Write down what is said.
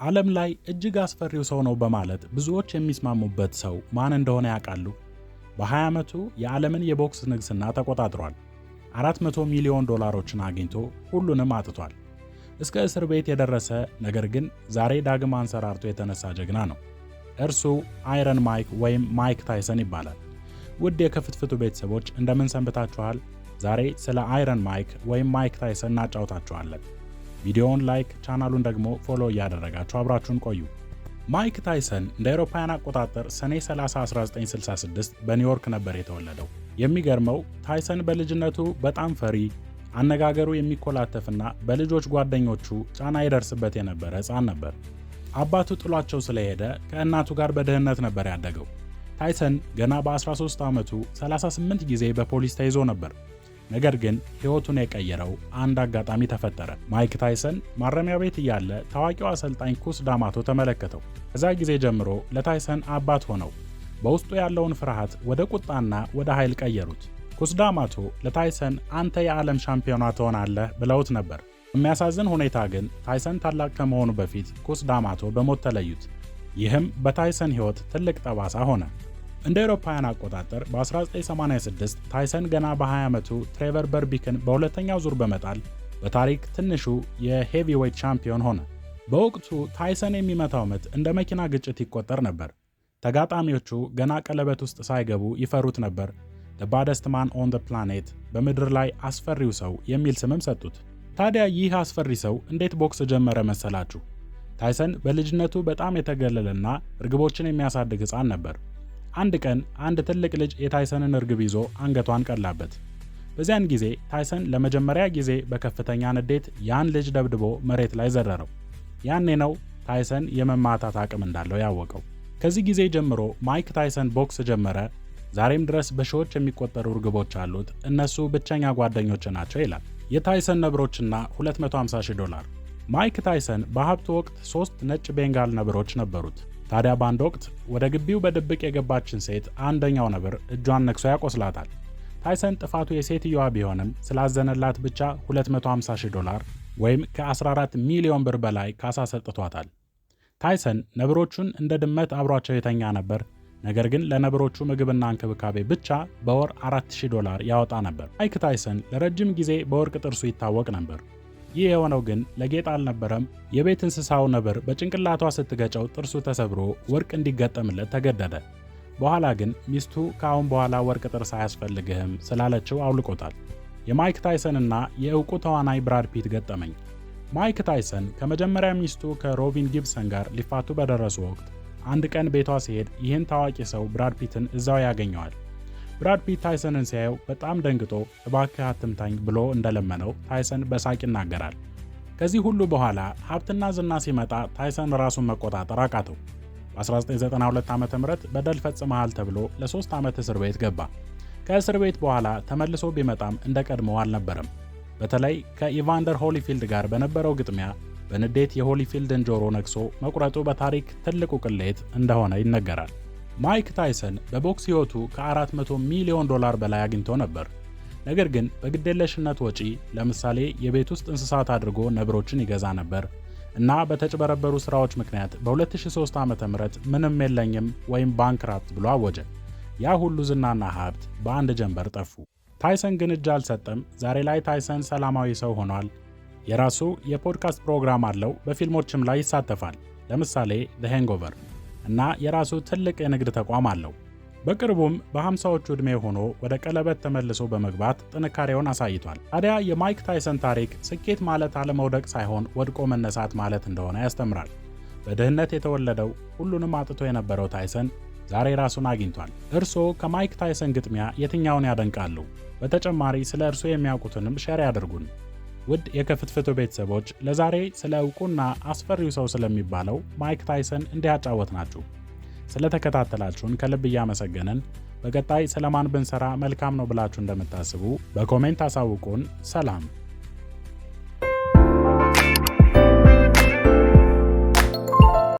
ዓለም ላይ እጅግ አስፈሪው ሰው ነው በማለት ብዙዎች የሚስማሙበት ሰው ማን እንደሆነ ያውቃሉ? በ20 ዓመቱ የዓለምን የቦክስ ንግስና ተቆጣጥሯል። 400 ሚሊዮን ዶላሮችን አግኝቶ ሁሉንም አጥቷል። እስከ እስር ቤት የደረሰ፣ ነገር ግን ዛሬ ዳግም አንሰራርቶ የተነሳ ጀግና ነው። እርሱ Iron Mike ወይም ማይክ ታይሰን ይባላል። ውድ የከፍትፍቱ ቤተሰቦች፣ እንደምን ሰንብታችኋል? ዛሬ ስለ Iron Mike ወይም ማይክ ታይሰን እናጫውታችኋለን። ቪዲዮውን like፣ ቻናሉን ደግሞ follow እያደረጋችሁ አብራችሁን ቆዩ። ማይክ ታይሰን እንደ አውሮፓውያን አቆጣጠር ሰኔ 30 1966 በኒውዮርክ ነበር የተወለደው። የሚገርመው ታይሰን በልጅነቱ በጣም ፈሪ፣ አነጋገሩ የሚኮላተፍና በልጆች ጓደኞቹ ጫና ይደርስበት የነበረ ሕፃን ነበር። አባቱ ጥሏቸው ስለሄደ ከእናቱ ጋር በድህነት ነበር ያደገው። ታይሰን ገና በ13 ዓመቱ 38 ጊዜ በፖሊስ ተይዞ ነበር። ነገር ግን ሕይወቱን የቀየረው አንድ አጋጣሚ ተፈጠረ። ማይክ ታይሰን ማረሚያ ቤት እያለ ታዋቂው አሰልጣኝ ኩስ ዳማቶ ተመለከተው። ከዛ ጊዜ ጀምሮ ለታይሰን አባት ሆነው በውስጡ ያለውን ፍርሃት ወደ ቁጣና ወደ ኃይል ቀየሩት። ኩስ ዳማቶ ለታይሰን "አንተ የዓለም ሻምፒዮና ትሆናለህ" ብለውት ነበር። በሚያሳዝን ሁኔታ ግን ታይሰን ታላቅ ከመሆኑ በፊት ኩስ ዳማቶ በሞት ተለዩት። ይህም በታይሰን ሕይወት ትልቅ ጠባሳ ሆነ። እንደ አውሮፓውያን አቆጣጠር በ1986 ታይሰን ገና በ20 ዓመቱ ትሬቨር በርቢክን በሁለተኛው ዙር በመጣል በታሪክ ትንሹ የ heavyweight ቻምፒዮን ሆነ። በወቅቱ ታይሰን የሚመታው ምት እንደ መኪና ግጭት ይቆጠር ነበር። ተጋጣሚዎቹ ገና ቀለበት ውስጥ ሳይገቡ ይፈሩት ነበር። "The baddest man on the planet"፣ በምድር ላይ አስፈሪው ሰው የሚል ስምም ሰጡት። ታዲያ ይህ አስፈሪ ሰው እንዴት ቦክስ ጀመረ መሰላችሁ? ታይሰን በልጅነቱ በጣም የተገለለና እርግቦችን የሚያሳድግ ሕፃን ነበር። አንድ ቀን አንድ ትልቅ ልጅ የታይሰንን እርግብ ይዞ አንገቷን ቀላበት። በዚያን ጊዜ ታይሰን ለመጀመሪያ ጊዜ በከፍተኛ ንዴት ያን ልጅ ደብድቦ መሬት ላይ ዘረረው። ያኔ ነው ታይሰን የመማታት አቅም እንዳለው ያወቀው። ከዚህ ጊዜ ጀምሮ ማይክ ታይሰን ቦክስ ጀመረ። ዛሬም ድረስ በሺዎች የሚቆጠሩ እርግቦች አሉት። እነሱ ብቸኛ ጓደኞቼ ናቸው ይላል። የታይሰን ነብሮችና 250 ሺህ ዶላር። ማይክ ታይሰን በሀብቱ ወቅት ሶስት ነጭ ቤንጋል ነብሮች ነበሩት። ታዲያ በአንድ ወቅት ወደ ግቢው በድብቅ የገባችን ሴት አንደኛው ነብር እጇን ነክሶ ያቆስላታል። ታይሰን ጥፋቱ የሴትየዋ ቢሆንም ስላዘነላት ብቻ 250 ሺህ ዶላር ወይም ከ14 ሚሊዮን ብር በላይ ካሳ ሰጥቷታል። ታይሰን ነብሮቹን እንደ ድመት አብሯቸው የተኛ ነበር። ነገር ግን ለነብሮቹ ምግብና እንክብካቤ ብቻ በወር 4000 ዶላር ያወጣ ነበር። ማይክ ታይሰን ለረጅም ጊዜ በወርቅ ጥርሱ ይታወቅ ነበር። ይህ የሆነው ግን ለጌጥ አልነበረም። የቤት እንስሳው ነብር በጭንቅላቷ ስትገጨው ጥርሱ ተሰብሮ ወርቅ እንዲገጠምለት ተገደደ። በኋላ ግን ሚስቱ "ከአሁን በኋላ ወርቅ ጥርስ አያስፈልግህም" ስላለችው አውልቆታል። የማይክ ታይሰን እና የእውቁ ተዋናይ ብራድ ፒት ገጠመኝ። ማይክ ታይሰን ከመጀመሪያ ሚስቱ ከሮቢን ጊብሰን ጋር ሊፋቱ በደረሱ ወቅት አንድ ቀን ቤቷ ሲሄድ ይህን ታዋቂ ሰው ብራድ ፒትን እዛው ያገኘዋል። ብራድ ፒት ታይሰንን ሲያየው በጣም ደንግጦ "እባክህ አትምታኝ" ብሎ እንደለመነው ታይሰን በሳቅ ይናገራል። ከዚህ ሁሉ በኋላ ሀብትና ዝና ሲመጣ ታይሰን ራሱን መቆጣጠር አቃተው። በ1992 ዓ ም በደል ፈጽመሃል ተብሎ ለ3 ዓመት እስር ቤት ገባ። ከእስር ቤት በኋላ ተመልሶ ቢመጣም እንደ ቀድሞው አልነበረም። በተለይ ከኢቫንደር ሆሊፊልድ ጋር በነበረው ግጥሚያ በንዴት የሆሊፊልድን ጆሮ ነክሶ መቁረጡ በታሪክ ትልቁ ቅሌት እንደሆነ ይነገራል። ማይክ ታይሰን በቦክስ ሕይወቱ ከ400 ሚሊዮን ዶላር በላይ አግኝቶ ነበር። ነገር ግን በግዴለሽነት ወጪ፣ ለምሳሌ የቤት ውስጥ እንስሳት አድርጎ ነብሮችን ይገዛ ነበር፣ እና በተጭበረበሩ ስራዎች ምክንያት በ2003 ዓ ም "ምንም የለኝም" ወይም bankrupt ብሎ አወጀ። ያ ሁሉ ዝናና ሀብት በአንድ ጀንበር ጠፉ። ታይሰን ግን እጅ አልሰጠም። ዛሬ ላይ ታይሰን ሰላማዊ ሰው ሆኗል። የራሱ የፖድካስት ፕሮግራም አለው። በፊልሞችም ላይ ይሳተፋል። ለምሳሌ The Hangover፣ እና የራሱ ትልቅ የንግድ ተቋም አለው። በቅርቡም በ50ዎቹ ዕድሜ ሆኖ ወደ ቀለበት ተመልሶ በመግባት ጥንካሬውን አሳይቷል። ታዲያ የማይክ ታይሰን ታሪክ ስኬት ማለት አለመውደቅ ሳይሆን ወድቆ መነሳት ማለት እንደሆነ ያስተምራል። በድህነት የተወለደው፣ ሁሉንም አጥቶ የነበረው ታይሰን ዛሬ ራሱን አግኝቷል። እርስዎ ከማይክ ታይሰን ግጥሚያ የትኛውን ያደንቃሉ? በተጨማሪ ስለ እርስዎ የሚያውቁትንም share ያድርጉን። ውድ የከፍትፍቱ ቤተሰቦች፣ ለዛሬ ስለ እውቁና አስፈሪው ሰው ስለሚባለው ማይክ ታይሰን እንዲህ አጫወትናችሁ። ስለተከታተላችሁን ከልብ እያመሰገንን በቀጣይ ስለማን ብንሰራ መልካም ነው ብላችሁ እንደምታስቡ በ comment አሳውቁን። ሰላም።